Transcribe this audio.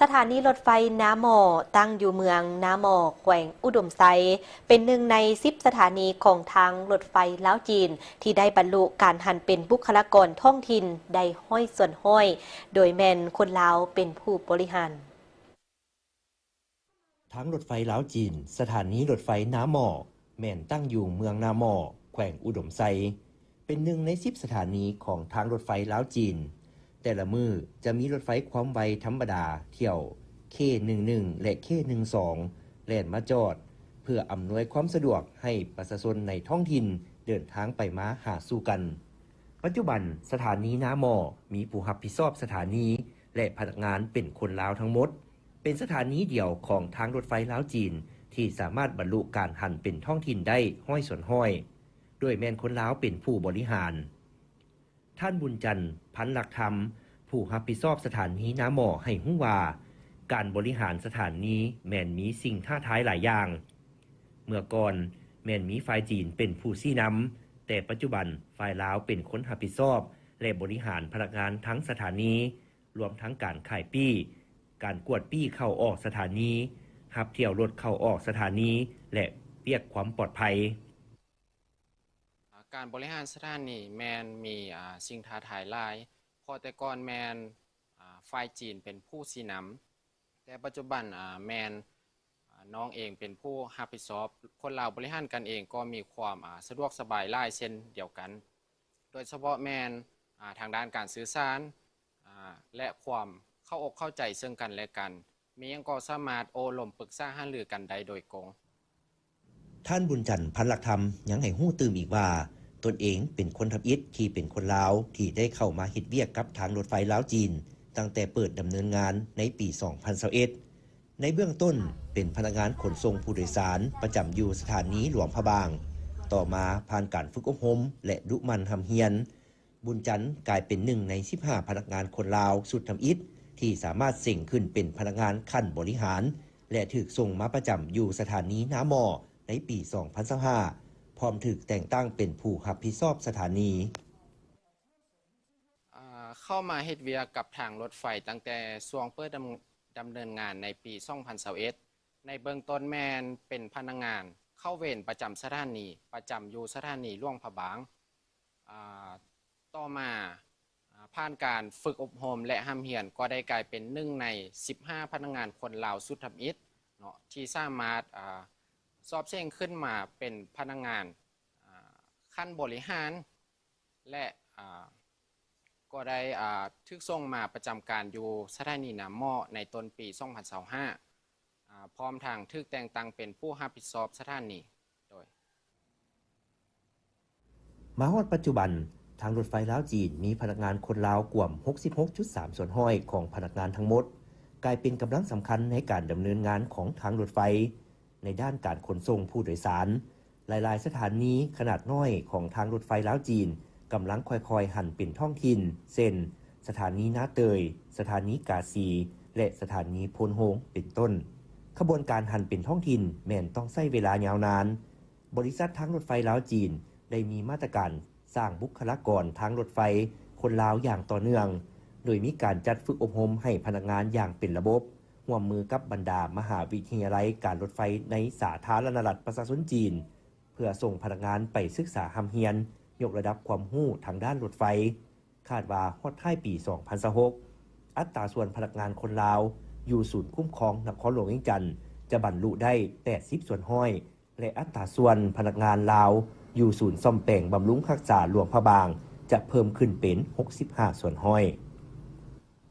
ສະຖານີລົດໄຟນາໝໍ້ ຕັ້ງຢູ່ເມືອງນາໝໍ້ ແຂວງອຸດົມໄຊ ເປັນໜຶ່ງໃນສິບສະຖານີຂອງທາງລົດໄຟລາວ-ຈີນ ທີ່ໄດ້ບັນລຸການຫັນເປັນບຸກຄະລາກອນທ້ອງຖິ່ນໄດ້ຮ້ອຍສ່ວນຮ້ອຍ ໂດຍແມ່ນຄົນລາວເປັນຜູ້ບໍລິຫານ. ທາງລົດໄຟລາວ-ຈີນ ສະຖານີລົດໄຟນາໝໍ້ ແມ່ນຕັ້ງຢູ່ເມືອງນາໝໍ້ ແຂວງອຸດົມໄຊ ເປັນໜຶ່ງໃນສິບສະຖານີຂອງທາງລົດໄຟລາວ-ຈີນ. ແຕ່ລະມື້ຈະມີລົດໄຟຄວາມໄວທຳມະດາຖ້ຽວ ເຄ ໜຶ່ງໜຶ່ງ ແລະ ເຄ ໜຶ່ງສອງ ແລ່ນມາຈອດ ເພື່ອອຳນວຍຄວາມສະດວກໃຫ້ປະຊາຊົນໃນທ້ອງຖິ່ນເດີນທາງໄປມາຫາສູ່ກັນ. ປັດຈຸບັນສະຖານີນາໝໍ້ມີຜູ້ຮັບຜິດຊອບສະຖານີ ແລະ ພະນັກງານເປັນຄົນລາວທັງໝົດ. ເປັນສະຖານີດຽວຂອງທາງລົດໄຟລາວ-ຈີນ ທີ່ສາມາດບັນລຸການຫັນເປັນທ້ອງຖິ່ນໄດ້ຮ້ອຍສ່ວນຮ້ອຍ ໂດຍແມ່ນຄົນລາວເປັນຜູ້ບໍລິຫານ. ທ່ານ ບຸນຈັນ ພັນລັກທຳ ຜູ້ຮັບຜິດຊອບສະຖານີນາໝໍ້ ໃຫ້ຮູ້ວ່າ ການບໍລິຫານສະຖານີແມ່ນມີສິ່ງທ້າທາຍຫຼາຍຢ່າງ. ເມື່ອກ່ອນແມ່ນມີຝ່າຍຈີນເປັນຜູ້ຊີ້ນຳ, ແຕ່ປັດຈຸບັນຝ່າຍລາວເປັນຄົນຮັບຜິດຊອບ ແລະ ບໍລິຫານພະນັກງານທັງສະຖານີ, ລວມທັງການຂາຍປີ້, ການກວດປີ້ເຂົ້າອອກສະຖານີ, ຮັບຖ້ຽວລົດເຂົ້າອອກສະຖານີ ແລະ ວຽກຄວາມປອດໄພ. ອາ ການບໍລິຫານສະຖານີແມ່ນມີ ອາ ສິ່ງທ້າທາຍຫຼາຍ, ເພາະແຕ່ກ່ອນແມ່ນ ອາ ຝ່າຍຈີນເປັນຜູ້ຊີ້ນຳ, ແຕ່ປັດຈຸບັນ ອາ ແມ່ນ ອາ ນ້ອງເອງເປັນຜູ້ຮັບຜິດຊອບ. ຄົນລາວບໍລິຫານກັນເອງກໍມີຄວາມ ອາ ສະດວກສະບາຍຫຼາຍເຊັ່ນດຽວກັນ, ໂດຍສະເພາະແມ່ນ ອາ ທາງດ້ານການສື່ສານ ອາ ແລະ ຄວາມເຂົ້າອົກເຂົ້າໃຈເຊິ່ງກັນແລະກັນ, ມີຫຍັງກໍສາມາດໂອ້ລົມປຶກສາຫາລືກັນໄດ້ໂດຍກົງ. ທ່ານ ບຸນຈັນ ພັນລັກທຳ ຍັງໃຫ້ຮູ້ຕື່ມອີກວ່າ ຕົນເອງເປັນຄົນທຳອິດທີ່ເປັນຄົນລາວ ທີ່ໄດ້ເຂົ້າມາເຮັດວຽກກັບທາງລົດໄຟລາວ-ຈີນ ຕັ້ງແຕ່ເປີດດຳເນີນງານໃນປີສອງພັນຊາວເອັດ. ໃນເບື້ອງຕົ້ນເປັນພະນັກງານຂົນສົ່ງຜູ້ໂດຍສານປະຈຳຢູ່ສະຖານີຫຼວງພະບາງ, ຕໍ່ມາຜ່ານການຝຶກອົບຮົມ ແລະ ດຸໝັ່ນຮ່ຳຮຽນ, ບຸນຈັນກາຍເປັນໜຶ່ງໃນສິບຫ້າພະນັກງານຄົນລາວຊຸດທຳອິດ ທີ່ສາມາດເສັງຂຶ້ນເປັນພະນັກງານຂັ້ນບໍລິຫານ ແລະ ຖືກສົ່ງມາປະຈຳຢູ່ສະຖານີນາໝໍ້ໃນປີສອງພັນຊາວຫ້າ ພ້ອມຖືກແຕ່ງຕັ້ງເປັນຜູ້ຮັບຜິດຊອບສະຖານີ. ອາ ເຂົ້າມາເຮັດວຽກກັບທາງລົດໄຟຕັ້ງແຕ່ຊ່ວງເປີດດຳ ດຳເນີນງານໃນປີສອງພັນຊາວເອັດ. ໃນເບື້ອງຕົ້ນແມ່ນເປັນພະນັກງານເຂົ້າເວນປະຈຳສະຖານີ, ປະຈຳຢູ່ສະຖານີຫຼວງພະບາງ. ອາ ຕໍ່ມາ ອາ ຜ່ານການຝຶກອົບຮົມ ແລະ ຮ່ຳຮຽນ ກໍໄດ້ກາຍເປັນໜຶ່ງໃນສິບຫ້າພະນັກງານຄົນລາວຊຸດທຳອິດເນາະ ທີ່ສາມາດ ອາ ສອບເສັງຂຶ້ນມາເປັນພະນັກງານ ອາ ຂັ້ນບໍລິຫານ ແລະ ອາ ກໍໄດ້ ອາ ຖືກສົ່ງມາປະຈຳການຢູ່ສະຖານີນາໝໍ້ໃນຕົ້ນປີສອງພັນຊາວຫ້າ ອາ ພ້ອມທັງຖືກແຕ່ງຕັ້ງເປັນຜູ້ຮັບຜິດຊອບສະຖານີ. ໂດຍ ມາຮອດປັດຈຸບັນ, ທາງລົດໄຟລາວ-ຈີນ ມີພະນັກງານຄົນລາວກວມຫົກສິບຫົກຈຸດສາມສ່ວນຮ້ອຍຂອງພະນັກງານທັງໝົດ, ກາຍເປັນກຳລັງສຳຄັນໃນການດຳເນີນງານຂອງທາງລົດໄຟ ໃນດ້ານການຂົນສົ່ງຜູ້ໂດຍສານ. ຫຼາຍໆສະຖານີຂະໜາດນ້ອຍຂອງທາງລົດໄຟລາວ-ຈີນ ກຳລັງຄ່ອຍໆຫັນເປັນທ້ອງຖິ່ນ ເຊັ່ນ ສະຖານີນາເຕີຍ, ສະຖານີກາສີ ແລະ ສະຖານີໂພນໂຮງ ເປັນຕົ້ນ. ຂະບວນການຫັນເປັນທ້ອງຖິ່ນແມ່ນຕ້ອງໃຊ້ເວລາຍາວນານ. ບໍລິສັດທາງລົດໄຟລາວ-ຈີນ ໄດ້ມີມາດຕະການສ້າງບຸກຄະລາກອນທາງລົດໄຟຄົນລາວຢ່າງຕໍ່ເນື່ອງ, ໂດຍມີການຈັດຝຶກອົບຮົມໃຫ້ພະນັກງານຢ່າງເປັນລະບົບ, ຮ່ວມມືກັບບັນດາມະຫາວິທະຍາໄລການລົດໄຟໃນສາທາລະນະລັດປະຊາຊົນຈີນ, ເພື່ອສົ່ງພະນັກງານໄປສຶກສາຮ່ຳຮຽນ, ຍົກລະດັບຄວາມຮູ້ທາງດ້ານລົດໄຟ. ຄາດວ່າຮອດທ້າຍປີສອງພັນຊາວຫົກ ອັດຕາສ່ວນພະນັກງານຄົນລາວຢູ່ສູນຄຸ້ມຄອງນະຄອນຫຼວງວຽງຈັນ ຈະບັນລຸໄດ້ແປດສິບສ່ວນຮ້ອຍ ແລະ ອັດຕາສ່ວນພະນັກງານລາວຢູ່ສູນສ້ອມແປງບຳລຸງຮັກສາຫຼວງພະບາງ ຈະເພີ່ມຂຶ້ນເປັນຫົກສິບຫ້າສ່ວນຮ້ອຍ.